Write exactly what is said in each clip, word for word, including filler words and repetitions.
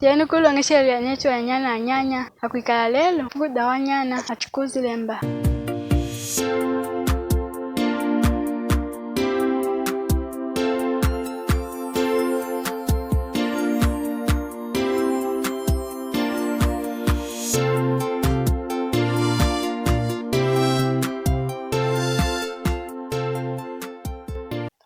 Tiyenu kuyiloñeshelu yenichu anyana anyanya, hakwikala lelu, ifuku dawanyana achikuzile mba.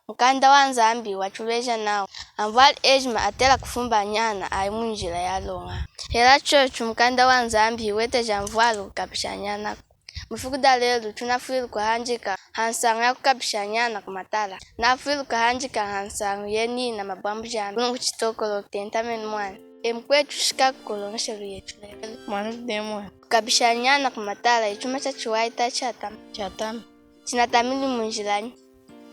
Mukanda wa Nzambi watuleja nawu, anvwali ejima atela kufumba anyana ayi munjila yaloña. Hela chochu, mukanda wa Nzambi hiweteja anvwali kukabisha anyanaku. Mwifuku dalelu, tunafwili kuhanjeka hansañu ya kukabisha anyana kumatala. Nafwili kuhanjeka hansañu yeniyi na mabwambu jami kunu ku Chitokoloki, tentamenu mwani. E mukwetu, shika kuyiloñeshelu yetu lelu. Mwani kudemoni. Kukabisha anyana kumatala ichuma chachiwahi tachi chatama? Chatama. Chinatamili munjilanyi?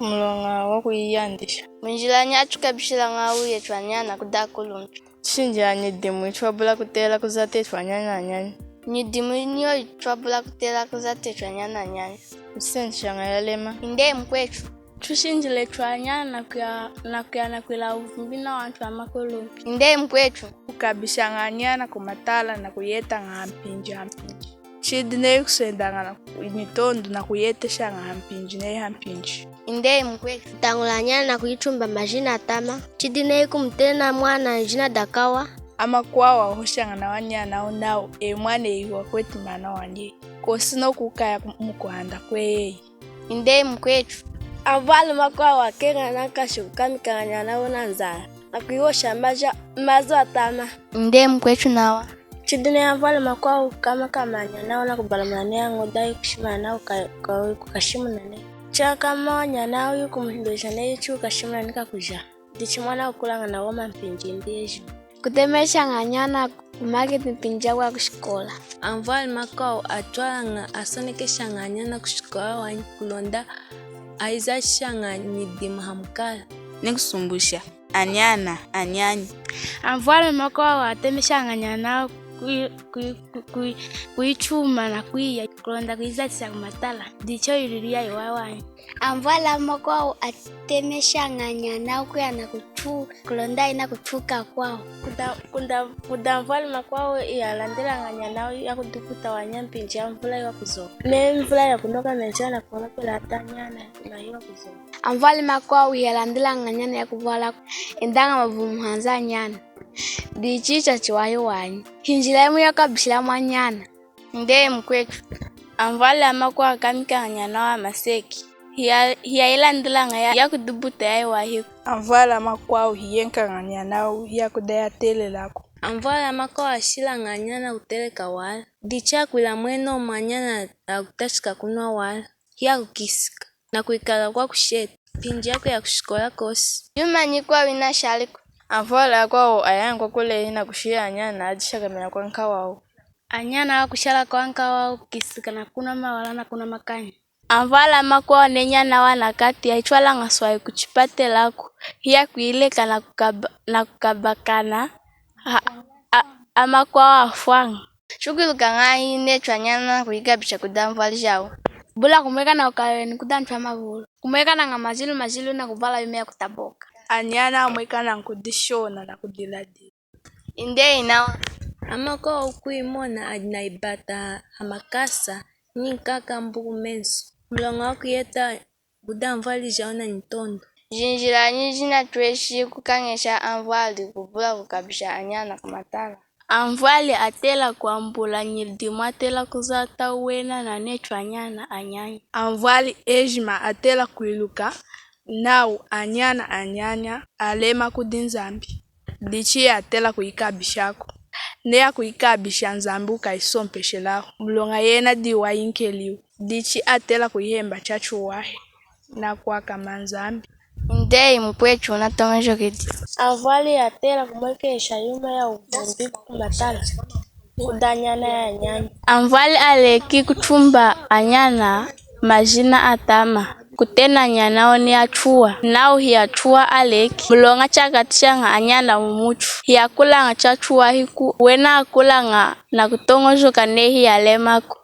Muloña wa kuyiyandisha. Munjilanyi atukabishilañawu yetu anyana kudi akulumpi? Tushinjila nyidimu yitwabula kutela kuzata etu anyana anyanya. Nyidimu yina yitwabula kutela kuzata etu anyana anyanya. Tusendeshaña yalema. Indi mukwetu. Tushinjila etu anyana nakuya, nakuya nakwila wuvumbi nawantu amakulumpi. Indi mukwetu. Kukabishaña anyana kumatala nakuyetaña hampinji hampinji. Chidi neyi kuswendaña na nyitondu nakuyeteshaña hampinji neyi hampinji. Indi mukwetu. Kutañula anyana nakuyitumba majina atama. Chidi neyi kumutena mwana ijina dakawa. Amakwawu ahoshaña nawa anyana awu nawu, e mwana eyi wakweti maana wanyi. Kosi noku wukaya ku-, mukuhanda kweyi. Indi mukwetu. Anvwali amakwawu akeña nankashi kukamikaña anyana awu nanzala, nakuyihosha mazu, mazu atama. Indi mukwetu nawa. Chidi neyi anvwali amakwawu kukamakama anyana awu nakubalamuna neyi añoda, hikushimuna nawu ka-, ka-, kukashimuna nehi. Chakama anyana awu hikumuleja neyi chikukashimuna ni kakujaha. Dichi mwana wukulaña nawa mampinji indi ejima. Kutemeshaña anyana ku market mpinji yakuya kushikola. Anvwali amakwawu atwalaña, asonekeshaña anyana kushikola wanyi kulonda ayizatishaña nyidimu hamukala. Ni kusumbusha anyana anyanya. Anvwali amakwawu atemeshaña anyana ku, ku, ku, ku, kuyituma nakwiya kulonda kuyizatisha kumatala. Dichi yilwilu yayiwahi wanyi. Anvwali amakwawu atemeshaña anyana kuya nakutuka, kulonda ayi nakutuka akwawu. Kuda, kuda, kuda anvwali amakwawu hiyalandilaña anyana awu hiyakuduputa wanyi mpinji ya nvula hiwakuzoka. Neyi nvula yakunoka menji nakuholopela hata anyana hiwakuzoka. Anvwali amakwawu hiyalandilaña anyana yakuvwalaku, endaña mavumu hanza anyana. Dichi chachiwahi wanyi. Hinjila yimu yakukabishilamu anyana. Indi mukwetu. Anvwali amakwawu akamikaña anyana awu hamaseki. Hiya, hiyayilandilaña ya, yakuduputa yayiwahiku. Anvwali amakwawu hiyenkaña anyana awu hiyakuda yatelelaku. Anvwali amakwawu ashilaña anyana kuteleka wala. Dichi hakwila mwenomu anyana akutachika kunwa wala, hiyakukisika nakwikala kwakusheta mpinji yakuya kushikola kosi. Yuma yikwawu yinashaliku. Anvwali amakwawu ayaña kwakulehi nakushiya anyana adishakamena kwankawawu. Anyana akushala kwankawawu, kukisika nakunwa mawala nakunwa makanya. Anvwali amakwawu neyi anyana awu anakatiya, hitwalaña swayi kuchipatelaku, hiyakuyileka nakukaba, nakukabakana, ha, a, amakwawu afwaña. Tukwiluka ñahi netu anyana nakuyikabisha kudi anvwali jawu? Bula kumwekana kukaweni kudi antu amavulu. Kumwekanaña majilu majilu nakuvwala yuma yakutaboka. Anyana amwekanaña kudishona nakudiladila. Indi nawa. Amakwawu wukwimona adi nayibata hamakasa, ni nkaka mbuku menso. Muloña wakuyeta kudi anvwali jawu nanyitondu. Jinjilanyi jinatweshi kukañesha anvwali kubula kukabisha anyana kumatala? Anvwali atela kwambula nyidimu atela kuzata wena nanetu anyana anyanya. Anvwali ejima atela kwiluka nawu anyana anyanya alema kudi Nzambi. Dichi atela kuyikabishaku. Neyi akuyikabisha, Nzambi wukayisompeshelaku, muloña yena diyi wayinkeliwu. Dichi atela kuyihemba chachiwahi nakwakama Nzambi. Indi mukwetu, wunatoñojokeli. Anvwali atela kumwekesha yuma yawuvumbi kumatala kudi anyana anyanya. Anvwali aleki kutumba anyana majina atama, kutena anyana awu ni achuwa, nawu hi achuwa aleki, muloña chakatishaña anyana mumutu, hiyakulaña chachuwahiku, wena akulaña nakutoñojoka neyi hiyalemaku.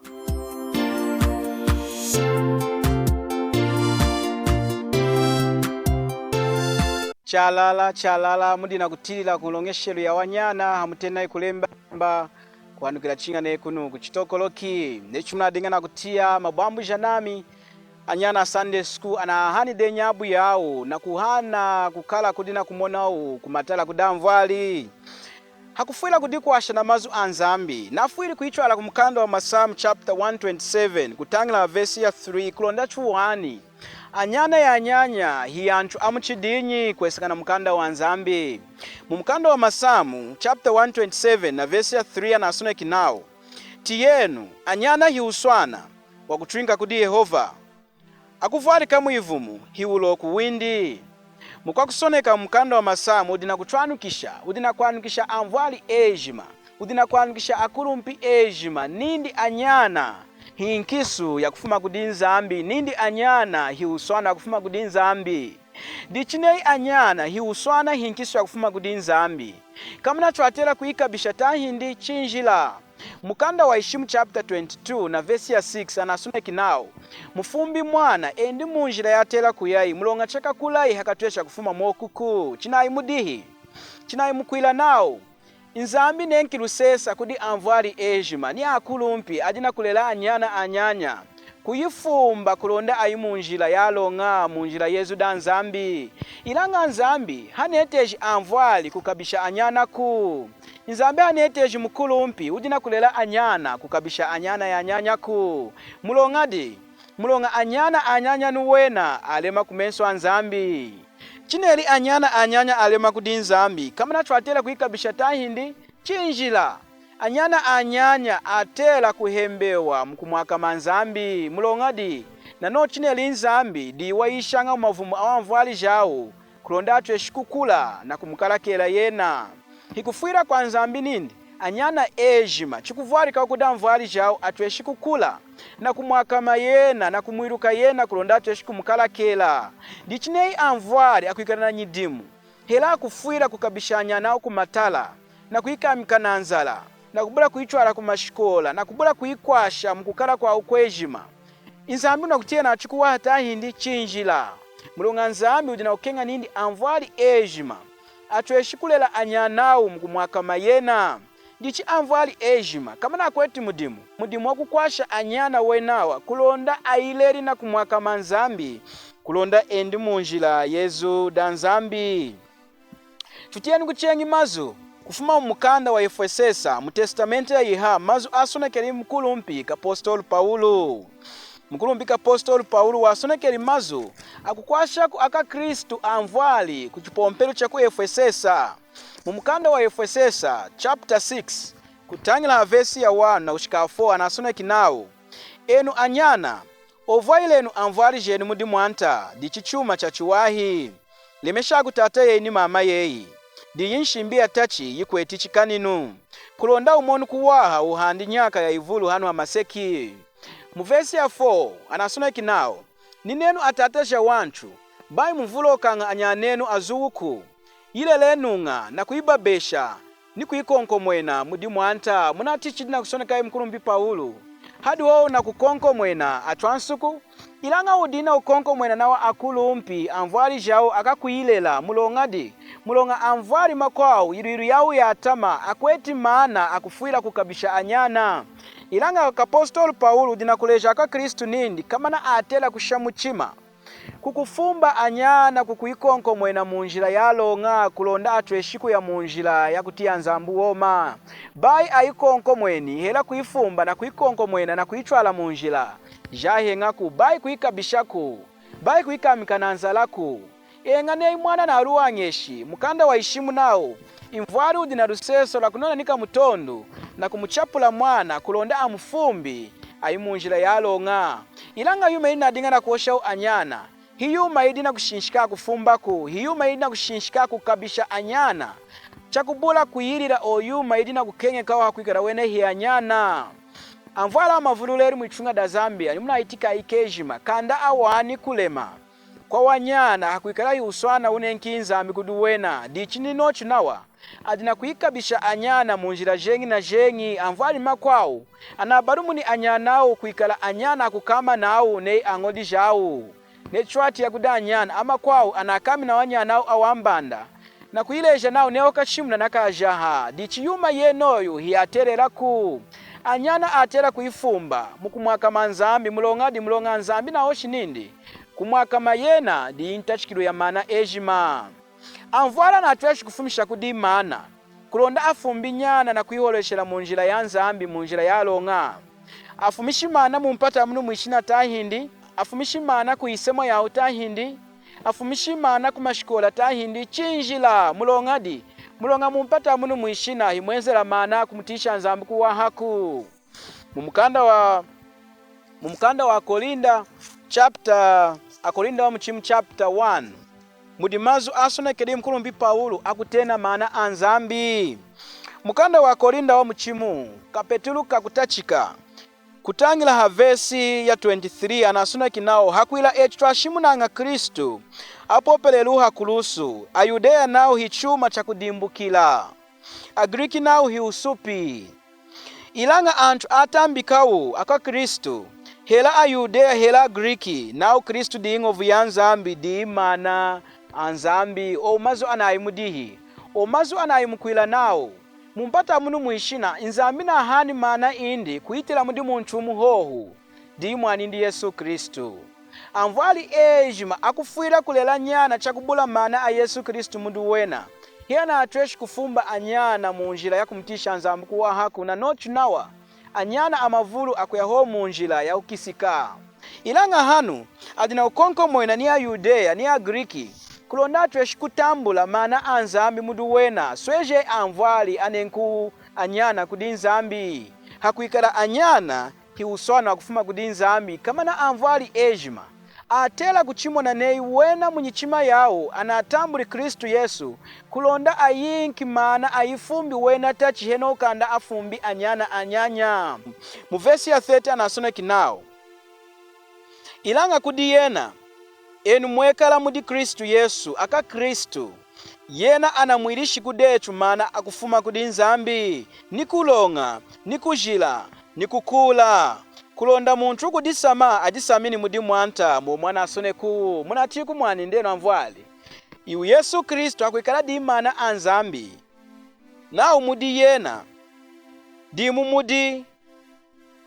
Chalala, chalala, mudi nakutiyilila ku nloñeshelu ya wanyana, hamutena ikulemba, kuhanukila chiña neyi kunu ku Chitokoloki. Neyi chimunadiña nakutiya mabwambu janami, anyana a Sunday school anahani dehi nyabu yawu, nakuhana kukala kudi nakumonawu kumatala kudi anvwali. Hakufwila kudikwasha na mazu a Nzambi, nafwili kuyitwala ku mukanda wa Masamu chapter one twenty-seven, kutañila verse ya three kulonda chuwani. Anyana yanyanya hiyantu amuchidinyi kweseka na mukanda wa Nzambi? Mu mukanda wa Masamu chapter one twenty-seven na verse ya three anasoneki nawu, tiyenu, anyana hiwuswana wakutwinka kudi Yehova, akuvwalika mwivumu hiwuloku windi. Mukwakusoneka mu mukanda wa Masamu wudi nakutwanukisha, wudi nakwanukisha anvwali ejima, wudi nakwanukisha akulumpi ejima nindi anyana hinkisu yakufuma kudi Nzambi, nindi anyana hiwuswana wakufuma kudi Nzambi. Dichi neyi anyana hiwuswana hinkisu yakufuma kudi Nzambi, komana twatela kuyikabisha tahindi chinjila? Mukanda wa Yishimu chapter twenty-two na verse ya six anasoneki nawu, mufumbi mwana endi munjila yatela kuyayi, muloña chakakulayi hakatwesha kufuma mokuku. Chinayi mudihi? Chinayi mukwila nawu, Nzambi nenki lusesa kudi anvwali ejima ni akulumpi adi nakulela anyana anyanya, kuyifumba kulonda ayi munjila yaloña, munjila yezu da Nzambi. Ilaña Nzambi haneteji anvwali kukabisha anyanaku. Nzambi haneteji mukulumpi wudi nakulela anyana kukabisha anyana yanyanyaku. Muloñadi? Muloña anyana anyanya ni wena alema kumenso a Nzambi. Chineli anyana anyanya alema kudi Nzambi, komana twatela kuyikabisha tahindi chinjila? Anyana anyanya atela kuhembewa mukumwakama Nzambi. Muloñadi? Nanochu chineli Nzambi diyi wayishaña mu mavumu awanvwali jawu kulonda atweshi kukula nakumukalakela yena. Hikufwila kwa Nzambi nindi anyana ejima chikuvwalika kudi anvwali jawu atweshi kukula nakumwakama yena nakumwiluka yena kulonda atweshi kumukalakela. Dichi neyi anvwali akwikala na nyidimu, hela akufwila kukabisha anyana awu kumatala, nakuyikamika na nzala, nakubula kuyitwala kumashikola, nakubula kuyikwasha mukukala kwawu kwejima, Nzambi wunakutiya nachu kuwaha tahindi chinjila? Muloña Nzambi wudi nakukeña nindi anvwali ejima atweshi kulela anyana awu mukumwakama yena. Dichi anvwali ejima komana akweti mudimu, mudimu wakukwasha anyana wenawa kulonda ayileli nakumwakama Nzambi, kulonda endi munjila yezu da Nzambi. Tutiyenu kucheñi mazu kufuma mu mukanda wa Efwesesa mu Testamente yayiha, mazu asonekeli mukulumpi kapostolu Pawulu. Mukulumpi kapostolu Pawulu wasonekeli mazu akukwashaku akaKristu anvwali kuchipompelu chaku Efwesesa. Mu mukanda wa Efwesesa chapter six, kutañila ha vesi ya one nakushika four, anasoneki nawu, enu anyana, ovwahilenu anvwali jenu mudi Mwanta, dichi chuma chachiwahi. Lemeshaku tata yeyi ni mama yeyi, diyi nshimbi yatachi yikweti chikaninu, kulonda umoni kuwaha uhandi nyaka yayivulu hanu hamaseki. Mu vesi ya four, anasoneki nawu, ninenu atata jawantu, bayi muvulokaña anyanenu azuwuku, yilelenuña nakuyibabesha ni kuyikonkomwena mudi Mwanta. Munatiyi chidi nakusoneka mukulumpi Pawulu, hadi hohu nakukonkomwena atwansuku, ilaña wudi nakukonkomwena nawa akulumpi anvwali jawu akakuyilela. Muloñadi? Muloña anvwali amakwawu yilwilu yawu yatama, akweti maana akufwila kukabisha anyana. Ilaña kapostolu Pawulu wudi nakuleja akaKristu nindi komana atela kusha muchima kukufumba anyana kukuyikonkomwena munjila yaloña kulonda atweshi kuya munjila yakutiya Nzambi woma. Bayi ayikonkomweni hela kuyifumba nakuyikonkomwena nakuyitwala munjila, jaheñaku, bayi kuyikabishaku, bayi kuyikamika na nzalaku. Eña neyi mwana naluwañeshi, mukanda wa Yishimu nawu, anvwali wudi naluseso lwakunona ni kamutondu nakumuchapula mwana kulonda amufumbi ayi munjila yaloña. Ilaña yuma yinadiña nakuhoshawu anyana, hiyuma yidi nakushinshika kufumbaku, hiyuma yidi nakushinshika kukabisha anyana, chakubula kuyilila, oyu yuma yidi nakukeñekawu hakwikala wena hiyanyana. Anvwali amavulu lelu mwituña da Zambia, nimunayitika ayikejima, kanda awani kulema kwawanyana hakwikala hiwuswana wunenki Nzambi kudi wena. Dichi ninochu nawa adi nakuyikabisha anyana munjila jeñi na jeñi. Anvwali amakwawu anabalumuni anyana awu kwikala anyana akukama nawu neyi añodi jawu. Neyi twatiya kudi anyana amakwawu anakami nawanyana awu awambanda, nakuyileja nawu neyi wakashimuna nakajaha, dichi yuma yenoyu hiyatelelaku. Anyana atela kuyifumba mukumwakama Nzambi, muloña di, muloña Nzambi nahoshi nindi kumwakama yena diyi ntachikilu yamaana ejima. Anvwali anatweshi kufumisha kudi maana kulonda afumbi nyana nakuyiholeshela munjila yaNzambi, munjila yaloña. Afumishi maana mumpata munu mwishina tahindi, afumishi maana kuyisemwa yawu tahindi, afumishi maana kumashikola tahindi, chinjila. Muloña di, muloña mumpata munu mwishina himwenzela maana kumutiyisha Nzambi kuwahaku. Mumukanda wa, mumukanda wa Akorinda chapter, Akorinda wamuchimu chapter one, mudi mazu asonekeli nkulumpi Pawulu akutena maana aNzambi. Mukanda wa Akorinda wamuchimu, kapetulu kakutachika, kutañila ha vesi ya twenty-three, anasoneki nawu, hakwila etu twashimunaña Kristu apopeleliwu hakulusu, aYudeya nawu hichuma chakudimbukila, aGriki nawu hiwusupi. Ilaña antu atambikawu akwaKristu, hela aYudeya hela aGriki, nawu Kristu diyi ñovu yaNzambi, diyi maana aNzambi. Owu mazu anayi mudihi? Owu mazu anayi mukwila nawu mumpata munu mwishina Nzambi nahani maana indi kuyitila mudi muntu wumu hohu, diyi mwanindi Yesu Kristu. Anvwali ejima akufwila kulela anyana chakubula maana aYesu Kristu mudi wena, hiyanatweshi kufumba anyana munjila yakumutiyisha Nzambi kuwahaku, nanochu nawa anyana amavulu akuya hohu munjila yakukisika. Ilaña hanu adi nakukonkomwena ni aYudeya ni aGriki kulonda atweshi kutambula maana aNzambi mudi wena, sweje anvwali anenkuwu anyana kudi Nzambi. Hakwikala anyana hiwuswana wakufuma kudi Nzambi, komana anvwali ejima atela kuchimona neyi wena munyichima yawu anatambuli Kristu Yesu kulonda ayinki maana ayifumbi wena tachi henohu kanda afumbi anyana anyanya. Mu vesi ya thirty anasoneki nawu, ilaña kudi yena enu mwekala mudi Kristu Yesu, akwaKristu, yena anamwilishi kudi etu maana akufuma kudi Nzambi, ni kuloña, ni kujila, ni kukuula, kulonda muntu wukudisamba adisambi ni mudi Mwanta, mwomwo anasonekiwu. Munatiyi kumwanindi enu anvwali? Iwu Yesu Kristu hakwikala diyi maana aNzambi, nawu mudi yena dimu mudi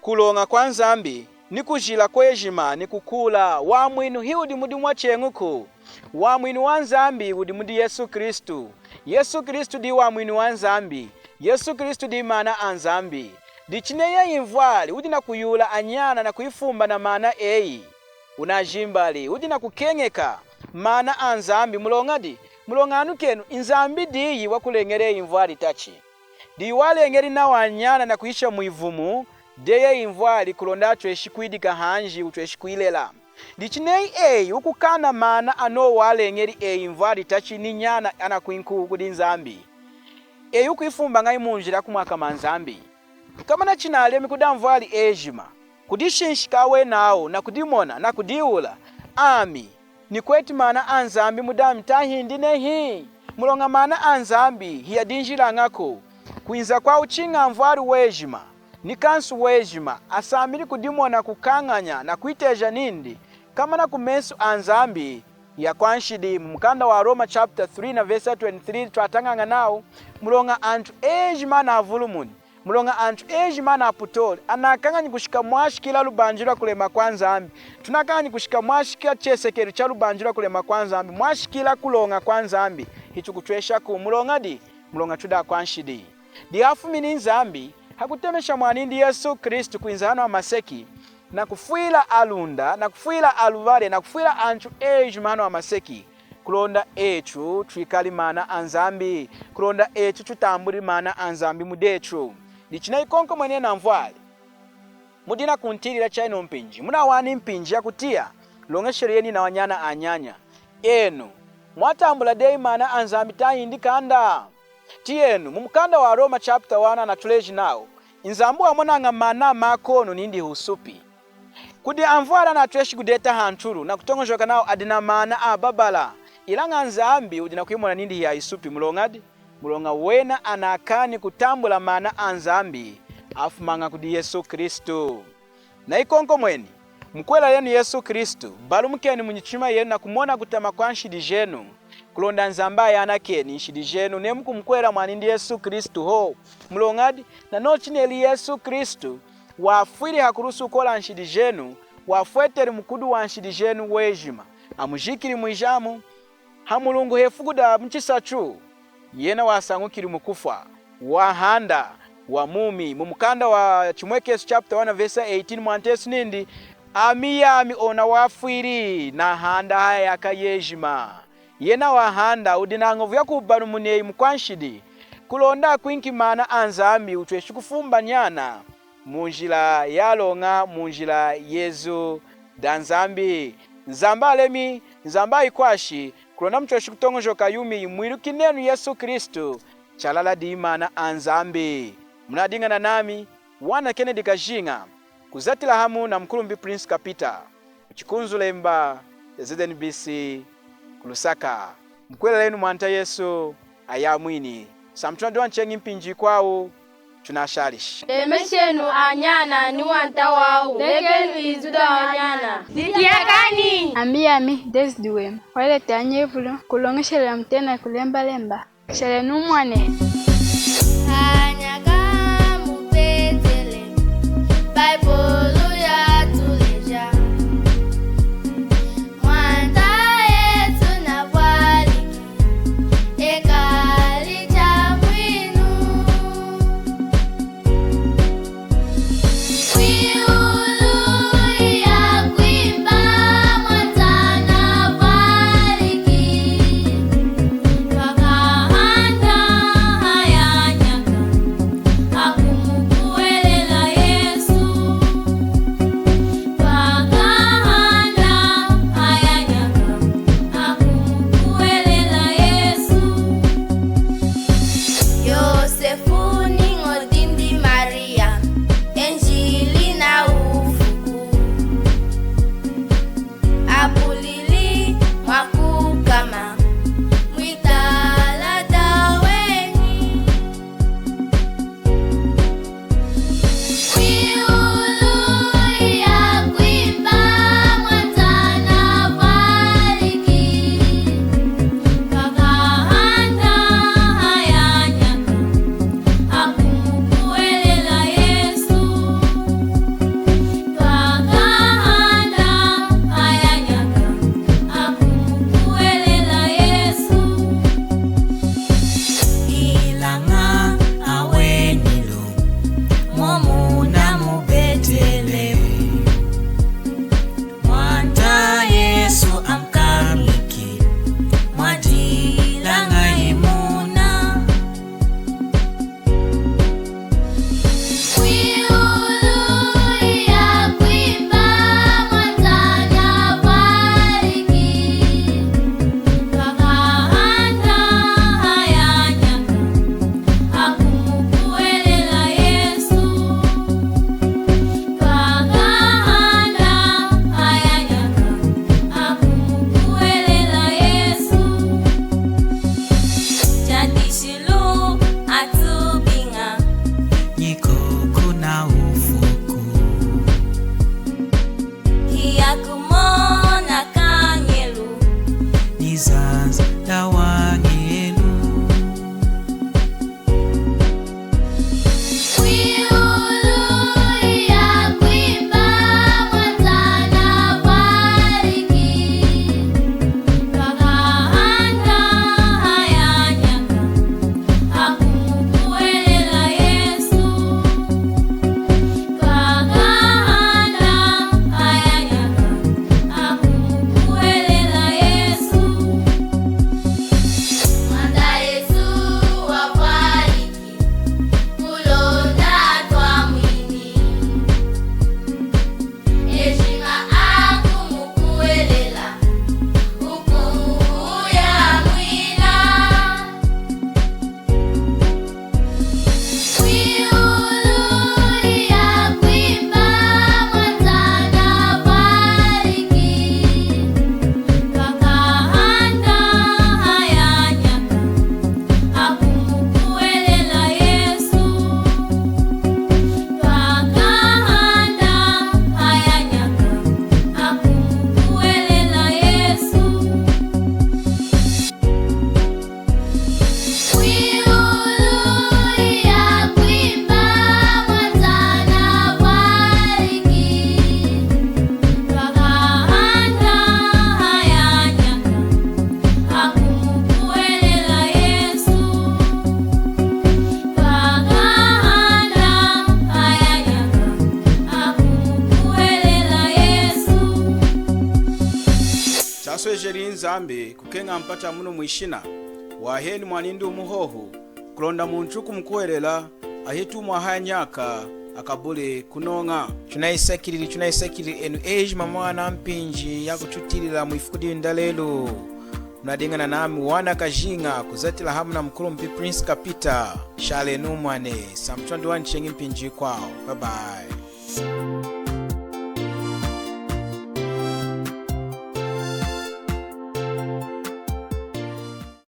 kuloña kwaNzambi, ni kujila kwejima, ni kukuula. Wamwinu hiwudi mudi mwacheñuku. Wamwinu waNzambi wudi mudi Yesu Kristu. Yesu Kristu diyi wamwinu waNzambi. Yesu Kristu diyi maana aNzambi. Dichi neyi anvwali wudi nakuyuula anyana nakuyifumba na maana eyi, wunajimbali, wudi nakukeñeka maana aNzambi. Muloña di, muloña anukenu, Nzambi diyi wakuleñeli anvwali tachi. Diyi waleñeli nawa anyana nakuyisha mwivumu deyi anvwali kulonda atweshi kwidika hanji wutweshi kuyilela. Dichi neyi eyi wukukaana maana anowu waleñeli anvwali tachi ni nyana anakwinkuwu kudi Nzambi, eyi wukuyifumbañayi munjila yakumwakama Nzambi. Komana chinalemi kudi anvwali ejima kudishinshika awenawu nakudimona nakudihula, ami nikweti maana aNzambi mudi ami tahindi nehi? Muloña maana aNzambi hiyadinjilañaku. Kwinza kwawu chiña anvwali wejima ni kansu wejima asambili kudimona kukañanya nakwiteja nindi komana kumesu aNzambi hiyakwanshidi. Mumukanda waRoma chapter three na verse ya twenty-three twatañaña nawu, muloña antu ejima anavulumuni, muloña antu ejima anaputoli, anakañanyi kushika mwashikila lubanji lwakulema kwaNzambi. Tunakañanyi kushika mwashika chesekelu chalubanji lwakulema kwaNzambi, mwashikila kuloña kwaNzambi. Hitukutweshaku. Muloña di, muloña tudi akwanshidi. Dihafumini Nzambi hakutemesha mwanindi Yesu Kristu kwinza hanu hamaseki, nakufwila aLunda, nakufwila aLuvale, nakufwila antu ejima hanu hamaseki, kulonda etu twikali maana aNzambi, kulonda etu tutambuli maana aNzambi mudetu. Dichi neyi ikonko mwenenu anvwali mudi nakuntiyilila chayinu mpinji, munawani mpinji yakutiya, loñesheli yeniyi nawanyana anyanya. Enu mwatambula dehi maana aNzambi tahindi kanda? Tiyenu, mumukanda waRoma chapter one anatuleji nawu, Nzambi wamonaña maana amakonu nindi hiwusupi. Kudi anvwali anatweshi kudeta hantulu nakutoñojoka nawu adi namaana ababala, ilaña Nzambi wudi nakwimona nindi hiyisupi. Muloña di? Muloña wena anakaani kutambula maana aNzambi afumaña kudi Yesu Kristu. Na ikonko mwenimu, Mukwela yenu Yesu Kristu, balumukeni munyichima yenu nakumona kutama kwa nshidi jenu. Kulonda Nzambi ayanakeni nshidi jenu, neyi mukumukwela mwanindi Yesu Kristu hohu. Muloñadi? Nanochu chineli Yesu Kristu wafwili hakulusu kola nshidi jenu, wafweteli mukudu wa nshidi jenu wejima, amujikili mwijamu, hamulungu hefuku damuchisachu, yena wasañukili mukufwa, wahanda, wamumi. Mumukanda wa Chimwekesu chapter one verse eighteen, Mwanta Yesu nindi, ami yami ona wafwili, nahanda haya nyaka yejima. Yena wahanda, wudi nañovu yakubalumuna eyi mukwanshidi, kulonda akwinki maana aNzambi, wutweshi kufumbanyana munjila yaloña, munjila yezu daNzambi. Nzambi alemi, Nzambi ayikwashi, kulonda mutweshi kutoñojoka yumiyi, mwiluki nenu Yesu Kristu chalala diyi maana aNzambi. Munadiña nanami, wana Kennedy Kajinga, kuzatila hamu namukulumpi Prince Kapita, muchikunzulemba cha Z N B C ku Lusaka. Mukwelelenu Mwanta Yesu ayamwini. Sampu tunadiwana cheñi mpinji yikwawu, tunashalishi. Lemeshenu anyana ni wanta wawu. Lekenu izu da anyana. Ditiyakani. Ambi yami Daisy Diwema, waleta nyevulu kuloñeshela mutena kulembalemba. Shalenu mwane. Anyaka mu Betelehemu, Bayibolu yatuleja. Mwanta Yesu navwaliki, ekali chamwinu. Swejeli Nzambi kukeña mpata munu mwishina, waheni mwanindi wumu hohu, kulonda muntu kumukuhwelela, ahiti wumwaha nyaka, akabuli kunoña. Tunayisakilili, tunayisakilili enu ejima mwana mpinji yakututiyilila mwifuku dinu dalelu. Munadiñi nanami Wana Kajinga kuzatila hamu na mukulumpi Prince Kapita. Shalenu mwani, samutwandi wanyi cheñi mpinji yikwawu. Bye bye.